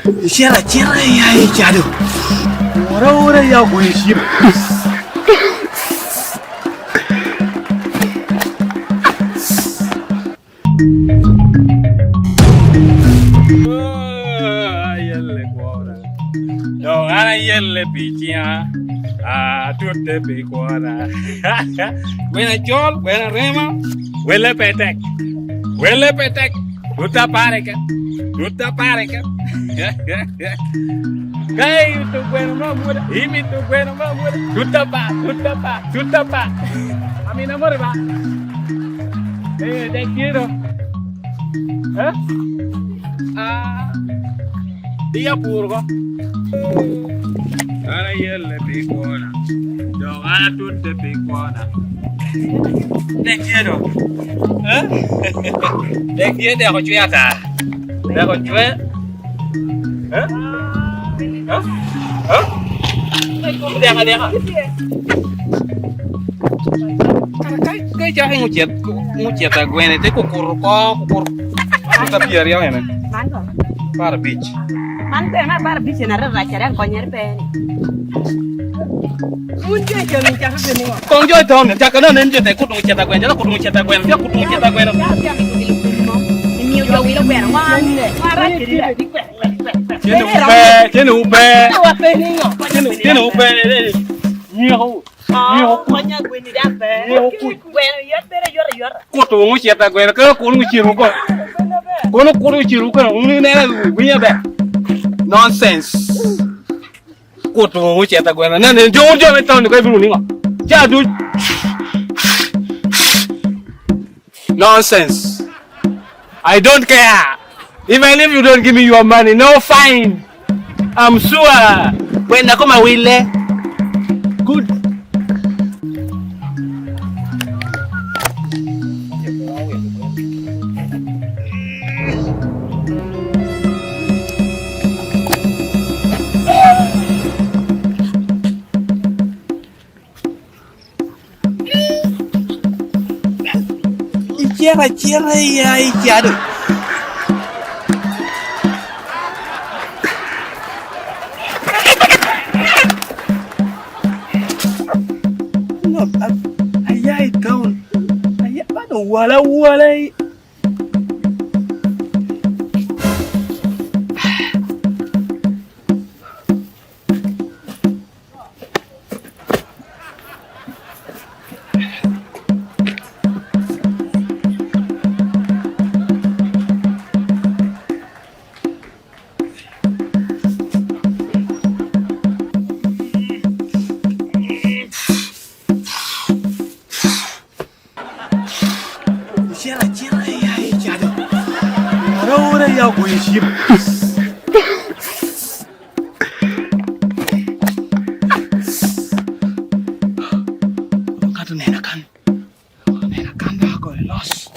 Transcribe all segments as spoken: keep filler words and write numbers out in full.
Icito acita iya i cado. Wora wora iya ogoyo cim. Ayelle kwora. Dok an ayelle pi ciŋa, atutte pi kwona. Kwena col, kwena rema, welle pe tek. Welle pe tek. Tut apar keken. Tut apar keken. Ka imito gweno mo amwoda, imito gweno mo amwoda. Tut apar, tut apar, tut apar. Amina more ba. Eh, dek tye do. Eh? Ah. Di apur ko. An ayelle pi kwona. Dok an atutte pi kwona. Dek tye do. Eh? Dek tye, dek ocwe ata. Dek ocwe. Eh? Eh? Eh? Dek adeka. Kara ka, ka icako iŋo cet, iŋo cet agwene, te kukuto oko, kukuto. Ata pyeraryo ene. Man ko. Apar abic. Man bene apar abic en aryo rac, aryo konyere pe ni. Wun jo i town cako bed niŋo? Koŋ jo i town, caka nongo nen jo te kuto cet agwene, calo kuto cet agwene, calo kuto cet agwene. Imiyo jo wilo gweno, wan, wan rac kede rac. Cene wu pe, cene wu pe. Cene wu pe. Nyeko. Nyeko kuc. Nyeko kuc. Gweno yot bere yot ayota. Kuto woŋo cet agweno, ka kono ociro oko. Kono kuto ociro oko, wun ineno winyo aber. Nonsense. Kuto woŋo cet agweno. Nen, nen, jo wun jo me town ko ibino niŋo? Ca duc. Nonsense. I don't care. Even if you don't give me your money, no fine. I'm sure. When I come, I will. Eh? Good. Icito acita iya i cado. Aya i town. Aya man owala wala i. Icito acita iya i cado. Ora ora iya ogoyo cim. Kato nena kan. Nena kan da ogoyo los.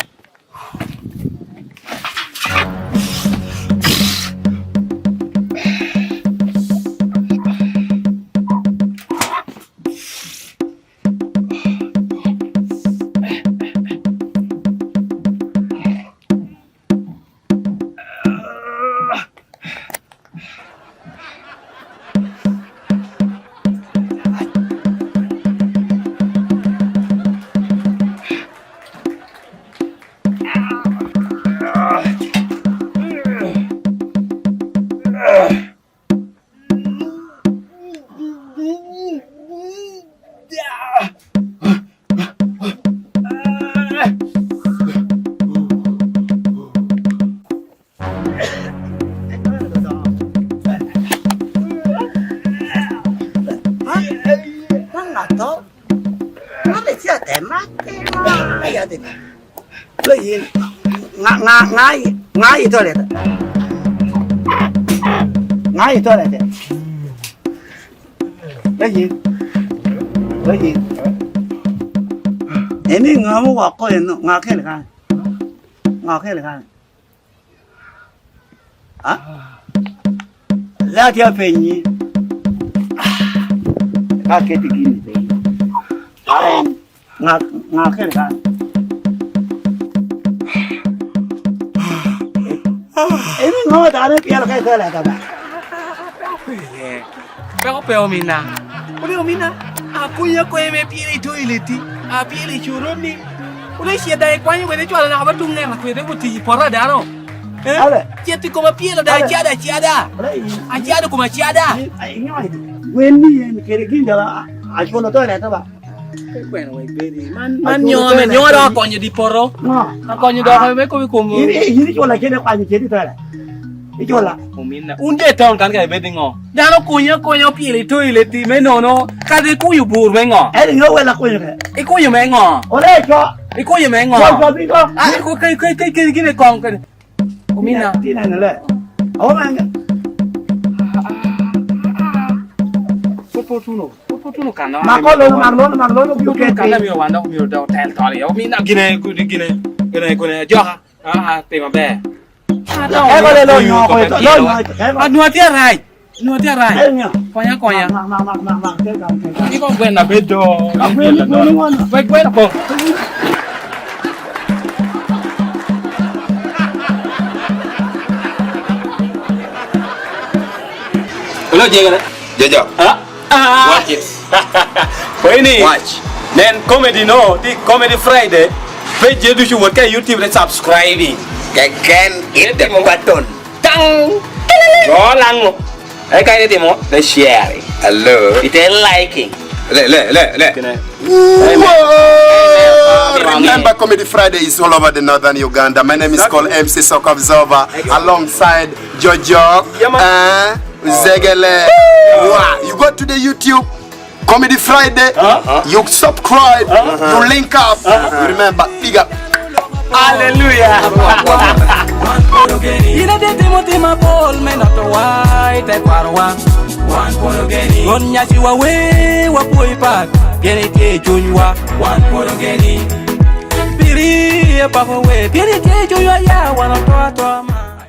Ŋa, ŋa, ŋa, ŋa i toilet? Ŋa i toilet? Pe yin. Pe yin. Eni ŋa mo wako eno? Ŋa kene kan? Ŋa kene kan? Ha? Le atye apenyi. Ka keti gini piny. Ŋa, ŋa kene kan? E, Ino ŋo dano ipyelo ka ito leta ba? Peko pe omina. Kodi omina, akonyi akonya me pyelo i toilet-ti, apyelo i coron-ni. Kodi icit daŋ ikwanyo wede cwalo naka ba tuŋ neno kwede otiyo i poto a dano. Eh? Ale. Cit i koma pyelo daŋ acada acada. Ale, i- Acada koma acada. I- i- iŋo idi? Wen ni en kede gin dala a- aculo toilet ba? Kweno wek bedi. Man, man nyo ame nyo dok akonyo di poto. Ŋo? Akonyo dok me kobi kom. Yin, yin iculo kede kwanyo kede toilet. Iculo. Ominna. Un je town kan kare bed ŋo? Dano konyo akonya opyelo i toilet me nono. Kadi ikunyo bur me ŋo? En iŋo wela kunyo ke? Ikunyo me ŋo? Ole co. Ikunyo me ŋo? Co, co, bi ko. Ah, ko, ke, ke, ke, ke, gine kong, ke. Omina. Ti nene le. Awo mange. Popo tuno. Popo tuno kan. Mak olo, mak lono, mak lono, Popo tuno kan, amiyo wan dok omyero dok otel tol iye. Omina gine, gine, gine, gine, joka. Ah, ah, timo ber. Eko le lo nyo, ko, lo nyo, eko. Anwa tye arac. Anwa tye arac. Eko nyo. Konya, konya. Mak, mak, mak, mak, mak, mak, kel kam, kel kam. Ni kong gweno abed do. Akweno ni gweno wan. Wek gweno kong. Hello, Jegere. Jojo. Ah, ah. Watch it. Koini. Watch. Nen comedy no, ti Comedy Friday. Page je ducu wot ka YouTube re subscribing. Keken hit the button. Tang. Go lango. Eka itimo the sharing. Hello. Ite liking. Le, le, le, le. Kine. Whoa! Amen. Amen. Remember, Comedy Friday is all over the northern Uganda. My name is called M C Soka Observer, alongside Jojo, yeah, man, uh, Zegele. Wow. You go to the YouTube, Comedy Friday, you subscribe, you link up. You remember, big up. Hallelujah. In a day, Timothy, my Paul, men not to white, I quarter one. Wan pwod ogeni. Won nyaci wa we, wa pwoi pat, pien itye i cunywa. Wan pwod ogeni. Piri e Papa we, pien itye i cunywa, ya wan oto atoa ma.